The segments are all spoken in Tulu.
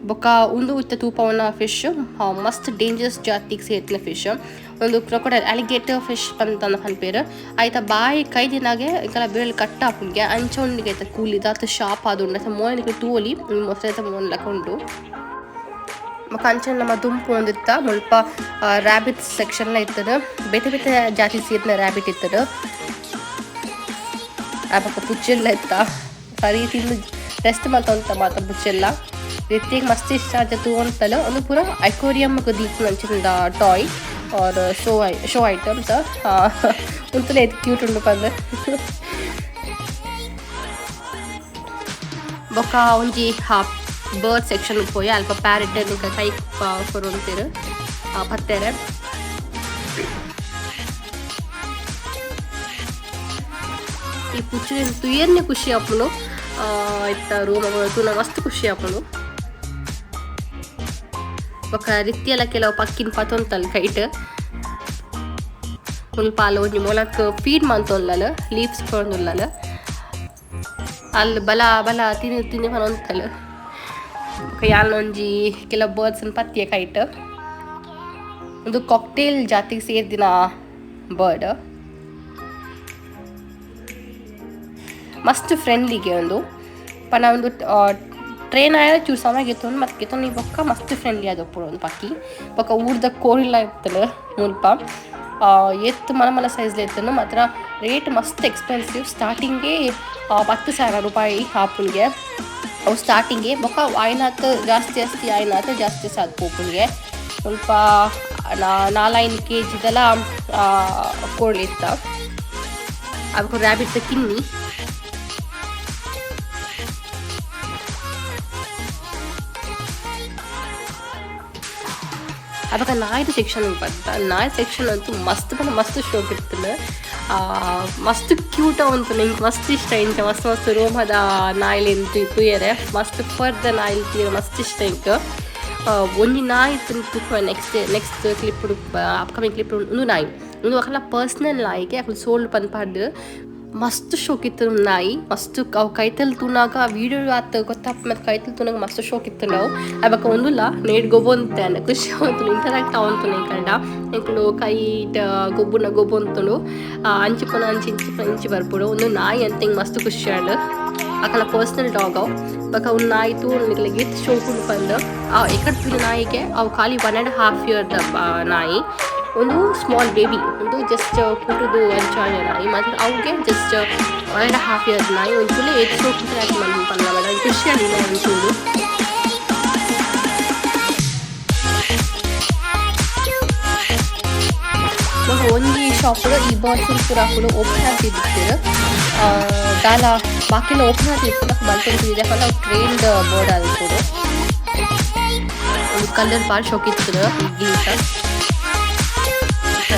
ಬೊಕ ಉಂದು ಇತ್ತೆ ತೂಪವುನ ಫಿಶ್ ಮಸ್ತ್ ಡೇಂಜರಸ್ ಜಾತಿಗ್ ಸೇರ್ದಿನ ಫಿಶ್. ಉಂದು ಕ್ರೊಕೊಡೈಲ್ ಅಲಿಗೇಟರ್ ಫಿಶ್ ಪಂದ್ ಪನ್ಪೆರ್. ಐತ ಬಾಯಿ ಕೈ ದಿನಾಗೆ ಎಂಕಲ ಬಿರೆಲ್ ಕಟ್ ಆಪುಂಗೆ ಅಂಚ ಉಂಡುಗೆ ಐತ ಕೂಲಿ ದಾತ್ ಶಾರ್ಪ್ ಆದುಂಡು ಐತ ಮೋನೆ ನಿಕುಲು ತೂವೊಲಿ ಮೊಸಳೆದ ಮೋನೆ ಲೆಕ ಉಂಡು. ಬೊಕ ಅಂಚನೆ ನಮ ದುಂಬು ಪೋವೊಂದಿತ್ತ ಮುಲ್ಪ ರಾಬಿಟ್ ಸೆಕ್ಷನ್ ಲ ಇತ್ತುಂಡು ಬೇತೆ ಬೇತೆ ಜಾತಿ ಸೇರ್ದಿನ ರಾಬಿಟ್ ಇತ್ತುಂಡು. ಆ ಬೊಕ ಪುಚ್ಚೆಲ್ಲ ಇತ್ತ ಸರಿ ತಿಂದು ರೆಸ್ಟ್ ಮಲ್ತೊಂದಿತ್ತ ಮಾತ ಪುಚ್ಚೆಲ್ಲ. ರಿತಿಗ್ ಮಸ್ತ್ ಇಷ್ಟ ಅಂಚ ತೂವೊಂತಲ್ ಉಂದು ಪೂರ ಅಕ್ವೇರಿಯಂ ಗ್ ದೀಪುನಂಚಿನ ಟಾಯ್ ಆರ್ ಶೋ ಶೋ ಐಟಮ್ಸ್ ಉಂತುಲೆ ಏತ್ ಕ್ಯೂಟ್ ಉಂಡು ಪಂದ್. ಬೊಕ ಒಂಜಿ ಬರ್ಡ್ ಸೆಕ್ಷನ್ ಪೋಯ ಅಲ್ಪ ಪ್ಯಾರೆಟ್ ನಿಕ ಕೈಕ್ ಕೊರೊಂತೆರ್ ಪತ್ತೆರೆ. ಈ ಪುಚ್ಚೆನ್ ತೂಯೆರ್ನೆ ಖುಷಿ ಆಪುಂಡು. ಇತ್ತ ರೂಮ್ ತೂನ ಮಸ್ತ್ ಖುಷಿ ಆಪುಂಡು. ಬೊಕ ರಿತ್ಯಲ ಕೆಲವು ಪಕ್ಕಿನ್ ಪತೊಂತಲ್ ಕೈಟ್. ಮುಲ್ಪ ಆಲ್ ಒಂಜಿ ಮೊಲಕ್ ಫೀಡ್ ಮಂತೊಂದುಲ್ಲಲ್ ಲೀವ್ಸ್ ಕೊರೊಂದುಲ್ಲಲ್. ಅಲ್ ಬಲ ಬಲ ತಿನ್ನು ತಿನ್ನು ಪನೊಂತಲ್. ಬೊಕ ಯಾನ್ ಒಂಜಿ ಕೆಲವು ಬರ್ಡ್ಸ್ ನ್ ಪತ್ತಿಯೆ ಕೈಟ್. ಉಂದು ಕಾಕ್ಟೇಲ್ ಜಾತಿಗ್ ಸೇರ್ದಿನ ಬರ್ಡ್. ಮಸ್ತ್ ಫ್ರೆಂಡ್ಲಿಗೆ ಉಂದು ಪಂಡ ಉಂದು ಟ್ರೈನ್ ಆಯೆರೆ ಚೂರು ಸಮಯ ಗೆತೊಂಡು ಮಸ್ತ್ ಗೆತೊಂಡಿ ಬೊಕ್ಕ ಮಸ್ತ್ ಫ್ರೆಂಡ್ಲಿ ಆದುಪ್ಪುಂಡು ಉಂದು ಪಕ್ಕಿ. ಬೊಕ್ಕ ಊರ್ದ ಕೋರಿಲ ಇತ್ತುಂಡು ಮುಲ್ಪ. ಏತ್ ಮಲ್ಲ ಮಲ್ಲ ಸೈಜ್ಲ ಇತ್ತುಂಡು ಮಾತ್ರ ರೇಟ್ ಮಸ್ತ್ ಎಕ್ಸ್ಪೆನ್ಸಿವ್ ಸ್ಟಾರ್ಟಿಂಗೇ 10,000 ರೂಪಾಯಿ ಆಪುಂಡ್ಗೆ. ಅವು ಸ್ಟಾರ್ಟಿಂಗೇ ಬೊಕ್ಕ ಆಯ್ನಾತ್ ಜಾಸ್ತಿ ಜಾಸ್ತಿ ಆಯ್ನಾತ್ ಜಾಸ್ತಿ ಜಾಸ್ತಿ ಆದ್ ಪೋಪುಂಡ್ಗೆ. ಮುಲ್ಪ 4-5 ಕೆಜಿದಲ ಕೋಳಿ ಇತ್ತ. ಅವು ರಾಬಿಟ್ ದ ಕಿನ್ನಿ. ಅಪಗ ನಾಯಿದ ಸೆಕ್ಷನ್ ಬತ್ತ ನಾಯಿ ಸೆಕ್ಷನ್ ಅಂತೂ ಮಸ್ತ್ ಪಂಡ ಮಸ್ತ್ ಶೋಕ್ ಇತ್ತುಂಡು. ಮಸ್ತ್ ಕ್ಯೂಟ್ ಉಂತುಂಡು ಎಂಕ್ ಮಸ್ತ್ ಇಷ್ಟ ಇಂಚ ಮಸ್ತ್ ಮಸ್ತ್ ರೋಮದ ನಾಯಿಲೆನ್ ತೂಯೆರೆ ಮಸ್ತ್ ಫರ್ದ ನಾಯಿಲ್ ತೂಯೆರೆ ಮಸ್ತ್ ಇಷ್ಟ ಎಂಕ್. ಒಂಜಿ ನಾಯಿ ಇತ್ತುಂಡು ತೂಪ next next clip upcoming clip ಉಂದು ನಾಯಿ ಉಂದು ಅಕಲ್ನ ಪರ್ಸನಲ್ ನಾಯಿಗೆ ಅಕುಲು ಸೋಲ್ಡ್ ಪಂದ್ ಪಾಡ್ದ್ ಮಸ್ತ್ ಶೋಕ್ ಇತ್ತುಂಡು ನಾಯಿ ಮಸ್ತ್ ಅವು ಕೈತಲ್ ತೂನಾಗ ವೀಡಿಯೋ ಆತ್ ಗೊತ್ತಾಪುನ ಕೈತಲ್ ತೂನಾಗ ಮಸ್ತ್ ಶೋಕ್ ಇತ್ತುಂಡು ಅವು. ಬೊಕ ಉಂದುಲ ನೇಟ್ ಗೊಬ್ಬೊಂತೆ ಖುಷಿ ಆವೊಂತುಂಡು ಇಂಟರಾಕ್ಟ್ ಆವೊಂತುಂಡು ಎಂಕಲ್ಡ ಎಂಕುಲು ಕೈಟ್ ಗೊಬ್ಬುನ ಗೊಬ್ಬೊಂತುಂಡು ಅಂಚಿ ಪೋನ ಅಂಚಿ ಇಂಚಿ ಪೋನ ಇಂಚಿ ಬರ್ಪುಂಡು ಉಂದು ನಾಯಿ ಅಂತ ಎಂಕ್ ಮಸ್ತ್ ಖುಷಿ ಆಂಡ್. ಅಕಲ್ನ ಪರ್ಸನಲ್ ಡಾಗ್ ಅವು. ಬೊಕ ಉಂದು ನಾಯಿ ತೂವೊಡು ನಿಕಲೆಗ್ ಏತ್ ಶೋಕ್ ಉಂಡು ಪಂದ್. ಎಕಡ್ ತೂಯಿನ ನಾಯಿಗೆ ಅವು ಖಾಲಿ 1.5 ಇಯರ್ ದ ನಾಯಿ. ಉಂದು ಸ್ಮಾಲ್ ಬೇಬಿ ಉಂದು ಜಸ್ಟ್ ಪುಟ್ಟುದು ಅಂಚ ಆಯಿನ ನಾಯಿ ಮಾತ್ರ ಅವುಗೆ ಜಸ್ಟ್ 1.5 ಇಯರ್ ನಾಯಿ ಒಂಜಿ ತೂಲೆ ಏತ್ ಶೋಕ್ ಇಂಟರಾಕ್ಟ್ ಮಲ್ಪುಂಡು ಪಂದ್ ನಮಡ ಖುಷಿ ಆಂಡ್ ಈ ನಾಯಿನ್ ತೂದು. ಬೊಕ ಒಂಜಿ ಶಾಪ್ ಈ ಬರ್ಡ್ಸ್ ಪೂರ ಅಕುಲು ಓಪನ್ ಆದ್ ದೀದಿತ್ತೆರ್. ದಾಲ ಬಾಕಿಲ ಓಪನ್ ಆದ್ ಇಪ್ಪುಂಡು ಅಕುಲು ಮಲ್ತೊಂದು ಪಂಡ ಅವು ಟ್ರೈನ್ಡ್ ಬರ್ಡ್ ಆದಿಪ್ಪೊಡು. ಉಂದು ಕಲರ್ ಬಾರಿ ಶೋಕ್ ಇತ್ತುಂಡು ಇಗ್ಲೀತ.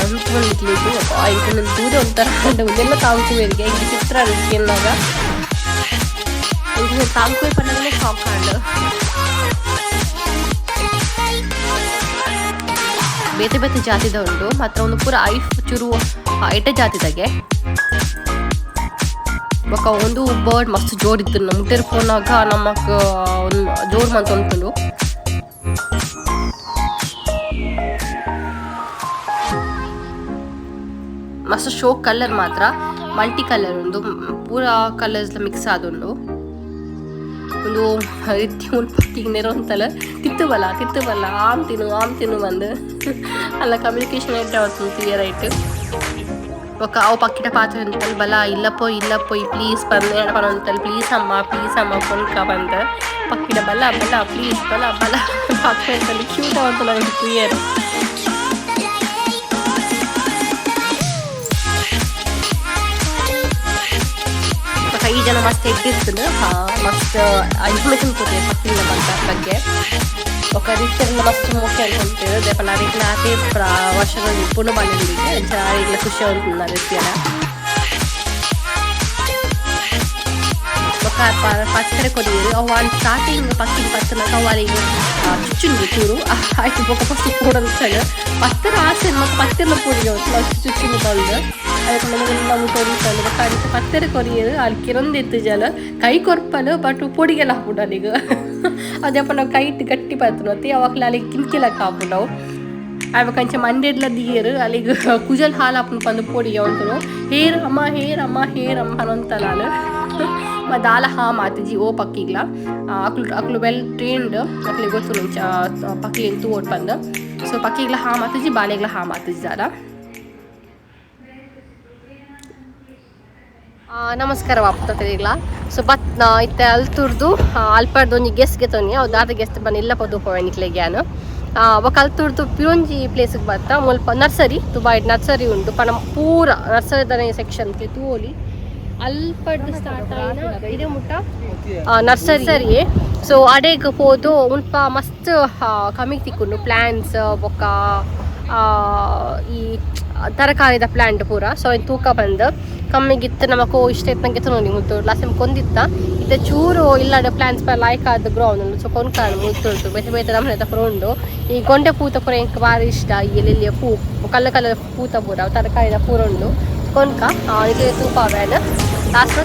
ಎಂಕ್ ತೂದೆ ಒಂಥರ ಆಂಡ್ ಉಂದೆಲ್ಲ ತಾಂಕುವೆರ್ಗೆ ಎಂಕ್ ವಿಚಿತ್ರ ಆಂಡ್ ಕೇನ್ನಗ. ಎಂಕ್ ತಾಂಕುವೆ ಪನ್ನಗನೆ ಶಾಕ್ ಆಂಡ್. ಬೇತೆ ಬೇತೆ ಜಾತಿದ ಉಂಡು ಮಾತ್ರ ಉಂದು ಪೂರ ಐಫ್ ಚುರು ಎಡ್ಡೆ ಜಾತಿದಾಗೆ. ಬೊಕ ಉಂದು ಬರ್ಡ್ ಮಸ್ತ್ ಜೋರ್ ಇತ್ತುಂಡು ಮುಟ್ಟೆರ್ ಪೋನಾಗ ನಮಕ್ ಜೋರ್ ಮಂತೊಂತುಂಡು. ಮಸ್ತ್ ಶೋಕ್ ಕಲರ್ ಮಾತ್ರ ಮಲ್ಟಿ ಕಲರ್ ಉಂದು ಪೂರ ಕಲರ್ಸ್ ಲ ಮಿಕ್ಸ್ ಆದುಂಡು. ಉಂದು ಇತ್ತಿ ಮುಲ್ಪ ನೆರೊಂತಲ್ ತಿತ್ತು ಬಲ ತಿತ್ತು ಬಲ ಆಮ್ ತಿನ್ನು ಆಮ್ ತಿನ್ನು ಪಂದ್ ಅಲ್ಲ ಕಮ್ಯುನಿಕೇಶನ್ ಎಡ್ಡೆ ಆವೊಂದುಂಡು ತೂಯೆರೆ ಐಟ್. ಬೊಕ ಅವು ಪಕ್ಕಿಡ ಪಾತೆರೊಂದಿತ್ತಲ್ ಬಲ ಇಲ್ಲ ಪೋಯ್ ಇಲ್ಲ ಪೋಯ್ ಪ್ಲೀಸ್ ಪಂದ್ ಎನಡ ಪನೊಂದಿತ್ತಲ್ ಪ್ಲೀಸ್ ಅಮ್ಮ ಪ್ಲೀಸ್ ಅಮ್ಮ ಪೊನ್ಕ ಪಂದ್ ಪಕ್ಕಿಡ ಬಲ ಬಲ ಪ್ಲೀಸ್ ಬಲ ಬಲ ಪಾತೆರೊಂದಿತ್ತಲ್ ಕ್ಯೂಟ್ ಆವೊಂದುಂಡು ಐನ್ ತೂಯೆರೆ. ಬೊಕ ಈ ಜನ ಮಸ್ತ್ ಎಡ್ಡೆ ಇತ್ತುಂಡು ಮಸ್ತ್ ಇನ್ಫಾರ್ಮೇಶನ್ ಕೊರ್ತೆರ್ ಪಕ್ಕಿಲ್ನ ಮಾತ ಬಗ್ಗೆ. ಬೊಕ ರೀತಿಯೆಲ್ಲ ಮಸ್ತ್ ಮೋಕೆ ಅನ್ಕೊಂತೆರ್ ದಾಯೆ ಪಂಡ ಅರೆಗ್ಲ ಆತೆ ವರ್ಷದ ಪೊಣ್ಣು ಬಾಲೆಂದಿಗೆ ಅಂಚ ಅರೆಗ್ಲ ಖುಷಿ ಆವೊಂದುಂಡು ಆ ರೀತಿಯೆಲ. ಬೊಕ ಪತ್ತರೆ ಕೊರಿಯೆರ್ ಅವು ಆನ್ ಸ್ಟಾರ್ಟಿಂಗ್ ಪಕ್ಕಿಗ್ ಪತ್ತುನಗ ಅವು ಅರೆಗ್ ಚುಚ್ಚುಂಡು ಚೂರು ಐಟ್ ಬೊಕ ಫಸ್ಟ್ ಪೋಡೊಂದಿತ್ತಲ್ ಪತ್ತರ ಆಸೆ ನಮಕ್ ಪತ್ತೆರ್ಲ ಪೋಡಿಗೆ ಆವೊಂದುಂಡು ಅವು ಚುಚ್ಚುಂಡು ಪಂದ್ ಅದಕ್ಕೆ ಮೆಲ್ಲ ಮೆಲ್ಲ ಮುಟ್ಟೊಂದು ಬೊಕ್ಕ ಅಂಚ ಪತ್ತೆರೆ ಕೊರಿಯೆರ್ ಅಲ್ ಕಿರೊಂದು ಇತ್ತುಜಲ್ ಕೈ ಕೊರ್ಪಲು ಬಟ್ ಪೊಡಿಗೆಲ ಆಪುಂಡು ಅಲ್ಲಿಗ್ ಅದೇ ನಾವು ಕೈಟ್ ಗಟ್ಟಿ ಪತ್ತುನತಿ ಅವಾಗ್ಲ ಅಲ್ಲಿಗೆ ಕಿನ್ಕಿಲಕ್ಕ ಆಪುಂಡು ಅವು ಕಂಚ ಮಂಡೆಡ್ಲ ದಿಯೆರ್ ಅಲ್ಲಿಗ್ ಕುಜಲ್ ಹಾಲು ಆಪುಂಡು ಪಂದು ಪೊಡಿಗೆ ಉಂಟು ಹೇರ್ ಅಮ್ಮ ಹೇರ್ ಅಮ್ಮ ಹೇರ್ ಅಮ್ಮ ಪನೊಂತಲಾಲ್ ದಾಲ ಹಾ ಮಾತುಜಿ ಓ ಪಕ್ಕಿಗ್ಲ ಅಕ್ಲು ಅಕ್ಲು ವೆಲ್ ಟ್ರೈನ್ಡ್ ಅಕ್ಲಿಗೆ ಗೊತ್ತುಂಡು ಇಂಚ ಪಕ್ಕಿಲೆನ್ ತೂವೊಡು ಪಂದ್ ಸೊ ಪಕ್ಕಿಗ್ಲ ಹಾ ಮಾತುಜಿ ಬಾಲೆಗ್ಲ ಹಾ ಮಾತುಜಿ ದಾಲ. ನಮಸ್ಕಾರ ವಾಪುತರಿಗ್ಲ. ಸೊ ಬತ್ ಇತ್ತೆ ಅಲ್ತುರ್ದು ಅಲ್ಪರ್ದು ಒಂಜಿ ಗೆಸ್ಟ್ ಗೆತೊನಿ ಅವು ದಾದ ಗೆಸ್ಟ್ ಬನ್ನ ಇಲ್ಲ ಪದು ನಿಕ್ಲೆಗ್ ಯಾನ್ ಬೊಕ ಅಲ್ತುರ್ದು ಪಿರೊಂಜಿ ಪ್ಲೇಸ್ಗೆ ಬತ್ತ ಮುಲ್ಪ ನರ್ಸರಿ ದುಬಾಯ್ಡ್ ನರ್ಸರಿ ಉಂಡು ಪನ ಪೂರ ನರ್ಸರಿದನೆ ಸೆಕ್ಷನ್ ತೂವೊಲಿ ಅಲ್ಪಡ್ದು ಸ್ಟಾರ್ಟ್ ಆಯಿನ ಇದೇ ಮುಟ್ಟ ನರ್ಸರಿ ಸರಿ. ಸೊ ಅಡೆಗ್ ಪೋದು ಮುಲ್ಪ ಮಸ್ತ್ ಕಮ್ಮಿಗ್ ತಿಕ್ಕುಂಡು ಪ್ಲಾಂಟ್ಸ್ ಬೊಕ್ಕ ಈ ತರಕಾರಿದ ಪ್ಲಾಂಟ್ ಪೂರ. ಸೊ ಐನ್ ತೂಕ ಬಂದು ಕಮ್ಮಿಗಿತ್ತು ನಮಕ್ ಇಷ್ಟ ಇತ್ತಂಗೆ ನೋಡಿ ಮುಲ್ತು ಲಾಸ್ಟ್ ಟೈಮ್ ಕೊಂದಿತ್ತ ಇತ್ತೆ ಚೂರು ಇಲ್ಲಡೆ ಪ್ಲಾಂಟ್ಸ್ ಪೂರ ಲಾಯ್ಕ್ ಆದ್ ಗ್ರೋ ಆವೊಂದುಂಡು. ಸೊ ಕೊಂಕಾಣ್ ಮುಲ್ತುರ್ದು ಬೇತೆ ಬೇತೆ ನಮೂನೆದ ಪೂರ ಉಂಡು. ಈ ಗೊಂಡೆ ಪೂತ ಪೂರ ಎಂಕ್ ಬಾರಿ ಇಷ್ಟ. ಈ ಎಲ್ಯ ಪೂ ಕಲರ್ ಕಲರ್ ಪೂತ ಪೂರ ತರಕಾರಿದ ಪೂರ ಉಂಡು. ಕೊಂಕ ಇದು ತೂಪಾವೇನ್ ಲಾಸ್ಟ್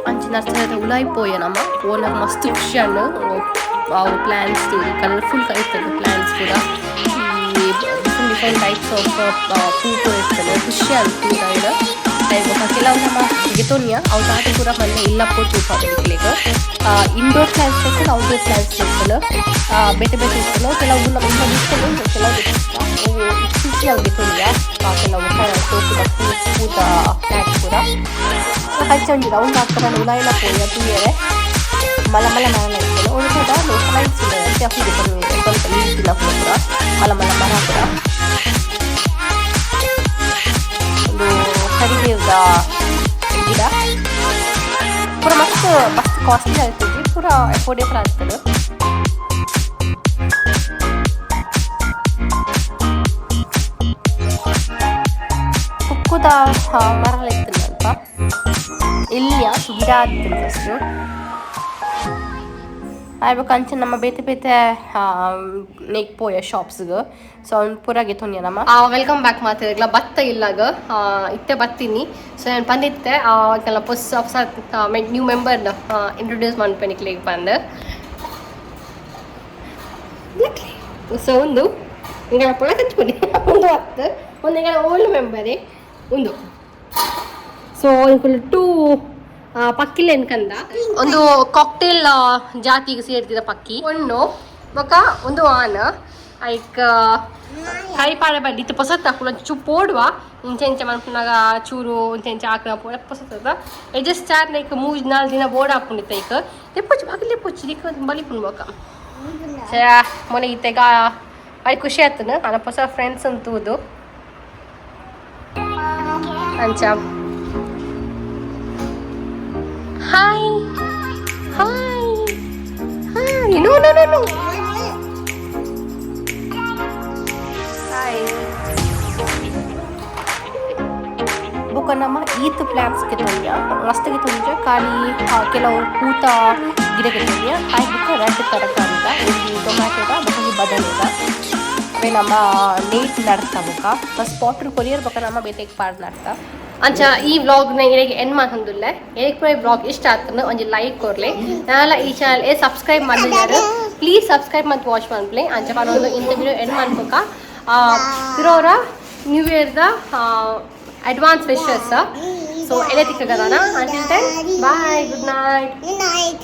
ಅಂಚ ನರ್ಸರಿದ ಉಲಾಯಿ ಪೋಯ ನಮ ಪೋನಗ ಮಸ್ತ್ ಖುಷಿ ಆಂಡ್ ಅವು ಪ್ಲಾಂಟ್ಸ್ ಕಲರ್ಫುಲ್ ಇತ್ತುಂಡು ಪ್ಲಾಂಟ್ಸ್ ಪೂರ ಈ ಡಿಫ್ರೆಂಟ್ ಡಿಫ್ರೆಂಟ್ ಟೈಪ್ಸ್ ಆಫ್ ಪೂ ಪೂರ ಇತ್ತುಂಡು ಖುಷಿ ಆಂಡ್ ತೂನಗ. ಬೊಕ ಕೆಲವು ನಮ ಗೆತೊನ್ಯ ಅವು ದಾದ ಪೂರ ಮನ್ನೆ ಇಲ್ಲ ಪೋ ತೂಪಾವೆ ನಿಕ್ಲೆಗ್. ಇಂಡೋರ್ ಪ್ಲಾಂಟ್ಸ್ ಇತ್ತುಂಡು ಔಟ್ಡೋರ್ ಪ್ಲಾಂಟ್ಸ್ ಇತ್ತುಂಡು ಬೇತೆ ಬೇತೆ ಇತ್ತುಂಡು ಕೆಲವು ನಮ ಇತ್ತುಂಡು ಕೆಲವು ಅವು ಖುಷಿ ಆದ್ ಗೆತೊನ್ಯ ಕೆಲವು ಸೋಕುದ ಪೂತ ಪ್ಲಾಂಟ್ಸ್ ಪೂರ ಅಂಚ ಒಂಜಿ ರೌಂಡ್ ಹಾಕ್ತ ಉಲಾಯಿಲ ಪೋಯ ತೂಯೆರೆ ಮಲ್ಲ ಮಲ್ಲ ಮರ ಇತ್ತುಂಡು ಉಂದು ಲೋಕಲೈಟ್ಸ್ ಉಲ್ಲೆರ್ ಅಕುಲು ಗೆತೊನ್ವೆರ್ ನೀರ್ ಪೂರ ಮಲ್ಲ ಮಲ್ಲ ಮರ ಪೂರ ಉಂದು ಕರಿಬೇವುದ ಗಿಡ ಪೂರ ಮಸ್ತ್ ಮಸ್ತ್ ಕಾಸ್ಟ್ಲಿ ಆಯ್ತುಜಿ ಪೂರ ಅಫೋರ್ಡೇಬಲ್ ಆತುಂಡು. ಕುಕ್ಕುದ ಮರ ಇತ್ತುಂಡು ಅಲ್ಪ ಎಲ್ಯ ಗಿಡ ಆದಿತ್ತುಂಡು ಫಸ್ಟ್ ಆಯ್ ಅಂಚ ನಮ್ಮ ಬೇತೆ ಬೇತೆ ನೆಕ್ ಪೋಯ ಶಾಪ್ಸ್ಗ್. ಸೊ ಅವ್ನು ಪೂರ ಗೆತೊನ್ಯ ನಮ. Welcome back ಮಾತೆರೆಗ್ಲ ಬತ್ತ ಇಲ್ಲಾಗ ಇತ್ತೆ ಬತ್ತೀನಿ. ಸೊ ಯಾನ್ ಪಂದಿತ್ತೆ ಕೆಲ ಪೊಸ ಹೊಸ ನ್ಯೂ ಮೆಂಬರ್ನ ಇಂಟ್ರೊಡ್ಯೂಸ್ ಮನ್ಪೆ ನಿಕ್ಲೆಗ್ ಪಂದ್. ಸೊ ಉಂದು ಇಂಗಳ ಪೊಳ ಕಂಚ್ಪೊಲಿ ಉಂದು ಅತ್ತ್ ಉಂದು ಎಂಕಲ್ನ ಓಲ್ಡ್ ಮೆಂಬರೇ ಉಂದು. ಸೊ ಎಂಕುಲು ಟೂ ಪಕ್ಕಿಲೆನ್ ಕಂದ ಒಂದು ಕಾಕ್ಟೇಲ್ ಜಾತಿಗೆ ಸೇರ್ದಿನ ಪಕ್ಕಿ ಒಣ್ಣು ಬೊಕ ಒಂದು ಆನ್ ಐಕ್ ಕೈ ಪಾಡೆ ಬಡ್ಡಿ ಇತ್ತೆ ಪೊಸತ್ ಅಕುಲು ಚೂ ಪೋಡುವ ಇಂಚ ಇಂಚ ಮನ್ಪುನಗ ಚೂರು ಇಂಚ ಇಂಚ ಆಕ್ನ ಪೋಡ ಪೊಸತ್ತದ ಎಜಸ್ಟ್ ಚಾರ್ ಲೈಕ್ ಮೂಜಿ ನಾಲ್ ದಿನ ಬೋರ್ಡ್ ಆಪುಂಡು ಇತ್ತೆ ಐಕ್ ಲೆಪ್ಪೊಚ್ಚಿ ಬಾಕಿ ಲೆಪ್ಪೊಚ್ಚಿ ದಿಕ್ಕ ಬಲಿಪುಂಡು ಬೊಕ ಮೊನ್ನೆ ಇತ್ತೆಗ ಬಾರಿ ಖುಷಿ ಆತುಂಡು ಆನ ಪೊಸ ಫ್ರೆಂಡ್ಸ್ ತೂದು ಅಂಚ. Hi hi hi no no no no hi. ಬೊಕ ನಮ ಈತ್ ಪ್ಲಾಂಟ್ಸ್ ಗೆತೊನ್ಯ ಮಸ್ತ್ ಗೆತೊಂಜ ಖಾಲಿ ಕೆಲವು ಪೂತ ಗಿಡ ಗೆತೊನ್ಯ ಆಯ್ ಬೊಕ ರಡ್ಡ್ ತರಕಾರಿದ ಒಂಜಿ ಟೊಮ್ಯಾಟೊದ ಬೊಕ ಒಂಜಿ ಬದನೆದ ಅವೆ ನಮ್ಮ ನೇಟ್ ನಡ್ತ ಬೊಕ ಫಸ್ಟ್ ಪಾಟ್ ಕೊರಿಯರ್ ಬೊಕ ನಮ್ಮ ಬೇತೆಗ್ ಪಾಡ್ ನಡ್ತ. ಅಂಚ ಈ ವ್ಲಾಗ್ ನ ಇರೆಗ್ ಎಂಡ್ ಮಲ್ತೊಂದುಲ್ಲೆ ಎರೆಗ್ ಪೂರ ವ್ಲಾಗ್ ಇಷ್ಟ ಆತುಂಡು ಒಂಜಿ ಲೈಕ್ ಕೊರ್ಲೆ ನಾಲ ಈ ಚಾನಲ್ ಏ ಸಬ್ಸ್ಕ್ರೈಬ್ ಮಲ್ತಿಜರ್ ಪ್ಲೀಸ್ ಸಬ್ಸ್ಕ್ರೈಬ್ ಮಲ್ತ್ ವಾಚ್ ಮನ್ಪುಲೆ. ಅಂಚ ಪನೊಂದು ಇಂತ video and ಮನ್ಪುಕ ಪಿರೋರ new here the advance wishes. ಸೊ ಎಲ್ಲ ತಿಕ್ಕಗದಾನ. Until then, bye, good night. Good night.